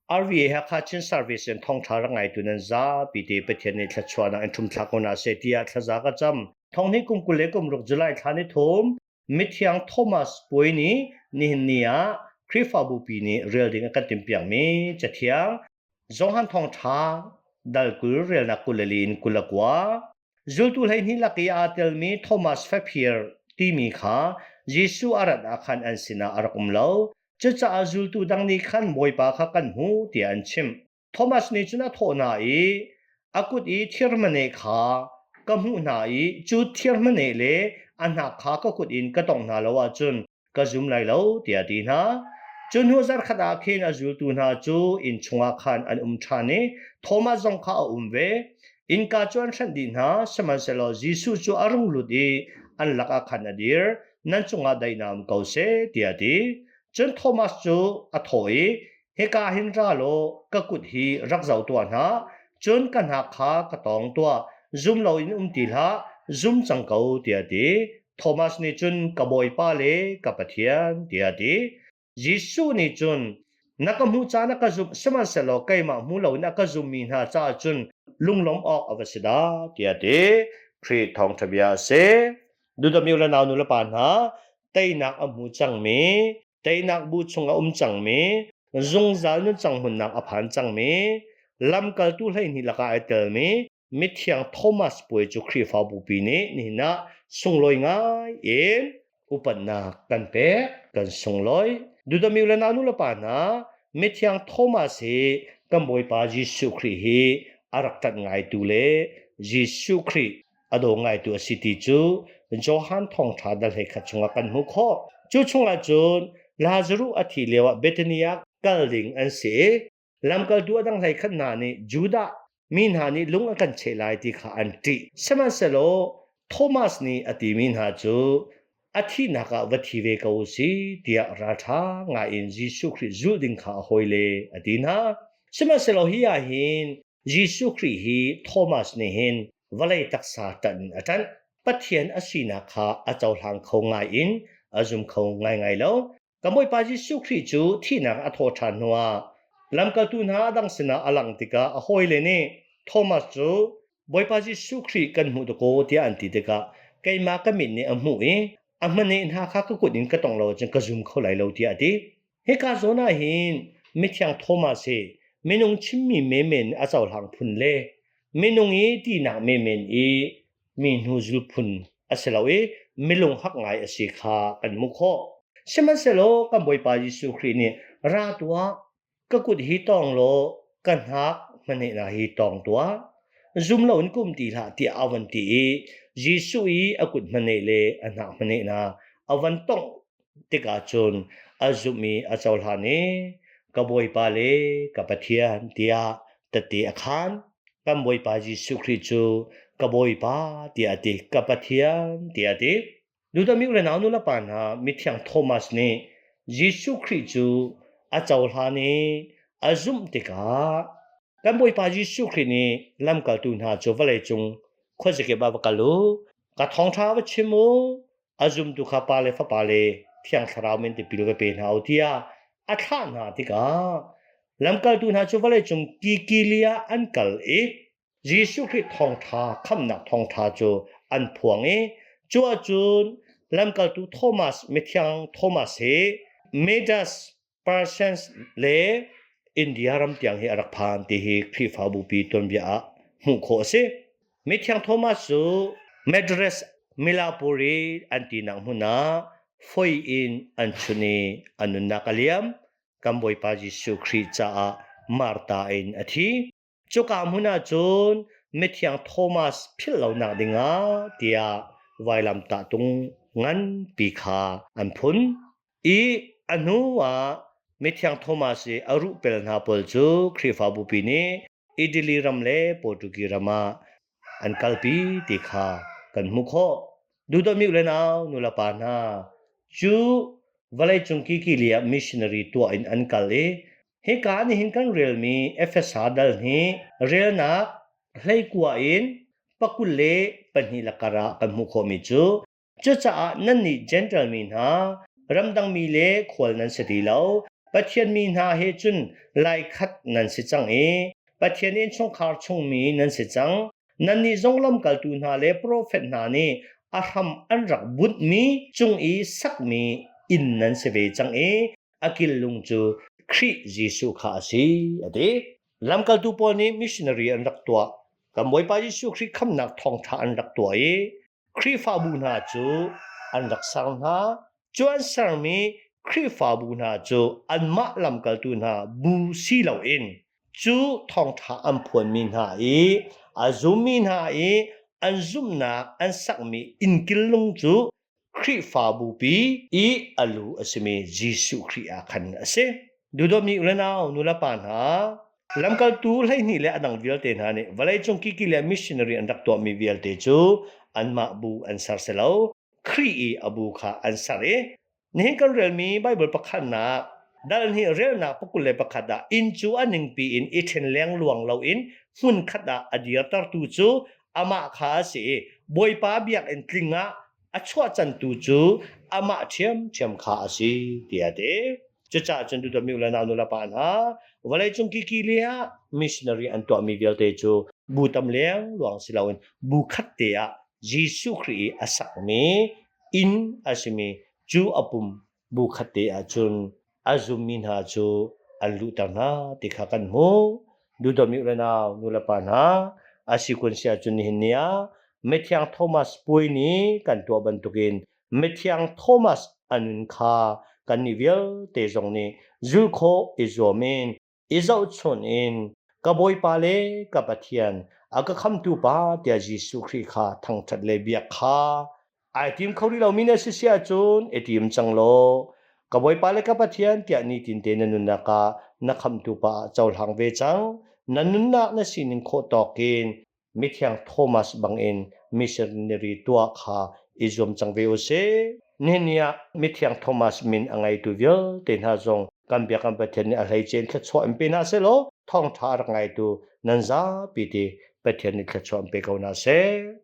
RVA Hakha Chin Service in thawngṭha rak ngaitu nan zapi te Pathian nih thluachuahnak in ṭhumthlak ko hna seh tiah thlaza ka cam. Thonghnih kum 26 July thla ni thum Mithiang Thomas Puai nih nihin ni ah Khrihfabu pi nih rel ding a kan timhpiakmi Cathiang Johan Thawngṭha dal 20 relnak 24 in 29 Zultu 12 lak i aa telmi Thomas Faphir timi kha Jesuh a rat ah khan an sinah a rak um lo. Cucaah zultu dang nih khan Bawipa kha kan hmu tiah an chimh. Thomas nih cun a thawh hna i a kut i thirhmaneh kha ka hmuh hna i cu thirhmaneh le a hnak kha ka kut in ka tongh hna lo ahcun ka zum lai lo tiah a ti hna. Cu hnu zarkhat ah khin a zultu hna cu inn chungah khan an um ṭhan i Thomas zong kha a um ve. Innka cu an hrenh dih hna, sihmanhsehlaw Jesuh cu a rung lut i an lakah khan a dir. Nan cungah daihnak um ko seh, tiah a ti. Cun Thomas cu a thawh i, Hika hin ra law ka kut hi rak zoh tuah hna, cun ka hnak kha ka tawng tuah, zum loin um ti hlah, zum cang ko, tiah a ti. Thomas nih cun ka Bawipa le ka Pathian, tiah a ti. Jesuh nih cun, Na ka hmuh caan ah ka zumh, sihmanhsehlaw keimah hmu loin a ka zummi hna caah cun lunglawmh awk a va si dah, tiah a ti. Khrih thawngṭha bia a si. Dudami u le nau nu le pa hna, teinak a hmu cangmi, teinak bu chung a um cangmi, zungzal nuncang hmunnak a phan cangmi, lamkaltu 12 lakah ai telmi mithiang Thomas puai cu Khrihfabu pi nih nihin ah sunglawi ngai in upatnak kan pek, kan sunglawi. Dudami le nau nu le pa hna, mithiang Thomas hi kan Bawipa Jesuh Khrih hi a rak ṭanh ngaitu le Jesuh Khrih a daw ngaitu a si ti cu Johan thawngṭha dal 11 chungah kan hmuh khawh. Cu chungah cun Lazaruh a thih lioah Bethany ah kal ding an si i lamkaltu a dang 11 hna nih Judah mi hna nih lung a kan cheh lai ti kha an ṭih. Sihmanhsehlaw Thomas nih a timi hna cu a thihnak ah va thi ve ko u si tiah ralṭha ngaiin Jesuh Khrih zulh ding kha a hawile a ti hna. Sihmanhsehlaw hi ah hin Jesuh Khrih hi Thomas nih hin vawlei taksa ṭanh in a ṭanh. Pathian a sinak kha a cohlang kho ngai in a zum kho ngaingai lo. Kan Bawipa Jesuh Khrih cu thihnak a thawh ṭhan hnuah lamkaltu hna a dang sinah a langh tikah a hawile nih Thomas cu Bawipa Jesuh Khrih kan hmuh dakaw tiah an ti tikah keimah ka mit nih a hmuh i a hmaneh hna kha ka kut in ka tongh lo ahcun ka zum kho lai lo tiah a ti. Hika zawn ah hin mithiang Thomas hi minung chimmi menmen a cohlang phun le minung i tinak menmen i mi hnuzul phun a si lo i milung hak ngai a si kha kan hmuh khawh. Sihmanhsehlaw kan Bawipa Jesuh Khrih nih ra tuah ka kut hi tawng law ka hnak hmanehna hi tawng tuah zum loin kum ti hlah tiah a van ti i Jesuh i a kut hmaneh le a hnak hmanehna a van tongh tikah cun a zumh i a cohlan i ka Bawipa le ka Pathian tiah tette a khaan. Kan Bawipa Jesuh Khrih cu ka Bawipa tiah a ti, ka Pathian tiah a ti. Dudami u le nau nu le pa hna, mithiang Thomas nih Jesuh Khrih cu a cohlan i a zumh tikah kan Bawipa Jesuh Khrih nih lamkaltu hna cu vawleicung khuazakip ah va kal u, ka thawngṭha va chim u, a zumtu kha Pa le Fapa le Thiang Thlarau min tipil va pe hna u tiah a thlah hna tikah lamkaltu hna cu vawleicung kikili ah an kal i Jesuh Khrih thawngṭha khamhnak thawngṭha cu an phuang i cu ahcun lamkaltu Thomas mithiang Thomas hi Medas Persians le India ram tiang hi a rak phan ti hi Khrihfabu pi tuanbia ah hmuh khawh a si. Mithiang Thomas cu Madras Milapuri an tinak hmun ah foi in an chun i a nunnak a liam. Kan Bawipa Jesuh Khrih caah Martha in a thi. Cuka hmun ah cun mithiang Thomas philh lonak dingah tiah vailamtah tung nganpi kha an phun i a hnu ah mithiang Thomas i a ruhpel hna pawl cu Khrihfabupi nih Italy ram le Portugi ram ah an kalpi ti kha kan hmuh khawh. Duhdawmi u le nau nulepa hna cu vawleicung kikili ah missionary tuah in an kal i hika nihin kan relmi Efesa dal hi relnak 19 in 22 lakar ah kan hmuh khawhmi cu cucaah nannih Jentail mi hna ramdang mi le khual nan si ti lo. Pathian mi hna he cun laikhat nan si cang i Pathian innchungkhar chungmi nan si cang. Nannih zong lamkaltu hna le profet hna nih a hram an rak bunhmi cung i sakmi inn nan si ve cang i a killung cu Khrih Jesuh kha a si, a ti. Lamkaltu pawl nih missionary an rak tuah. Kan Bawipa Jesuh Khrih khamnak thawngṭha an rak tuah i Khrihfabu hna cu an rak ser hna. Cu an sermi Khrihfabu hna cu anmah lamkaltu hna bu si loin cu thawngṭha an phuanmi hna i a zummi hna i an zumhnak an sakmi innkil lung cu Khrihfabupi i a lu a simi Jesuh Khrih ah khan a si. Duhdawtmi u le nau, nu le pa hna, lamkaltu 12 le a dang vialte hna nih vawleicung kiki le missionary an rak tuahmi vialte cu anmah bu an ser si lo, Khrih i a bu kha an ser i nihin kan relmi Baibal pakhatnak dal hnih relnak pakul le pakhat ah inn cu a ningpi in i ṭhen lengluang loin hmunkhat ah a dirtertu cu amah kha a si i Bawipa biakinn tling ah a chuahcantu cu amah ṭhiamṭhiam kha a si tiah a ti. Cucaah cun duhdawtmi u le nau nu le pa hna, vawleicung kiki le ah missionary an tuahmi vialte cu bu tam lengluang si loin bu khat te ah Jesuh Khrih i a sakmi inn a simi cu a pum bu khat te ah cun a zummi hna cu an luhter hna ti kha kan hmuh. Duhdawtmi u le nau nu le pa hna, a si kun si ahcun nihin ni ah Mithiang Thomas puai ni kan tuah bantukin Mithiang Thomas a nun kha kannih vialte zong nih zulh khawh i zuam in i zohchunh in ka Bawipa le ka Pathian a ka khamtu pa tiah Jesuh Khrih kha thangṭhat le biak kha ai tim kho rih lomi na si si ahcun i tim cang law ka Bawipa le ka Pathian tiah nitinte na nunnak ah na khamtu pa ah cohlang ve cang. Na nunnak na sining khawh tawk in Mithiang Thomas bangin missionary tuah kha i zuam cang ve u sih. Nihin ni ah Mithiang Thomas min a ngeitu vialte hna zong kan biakam Pathian nih a hleice in thluachuah in pe hna seh law thawngṭha a rak ngaitu nan zapi te Pathian nih thluachuah in pe ko hna seh.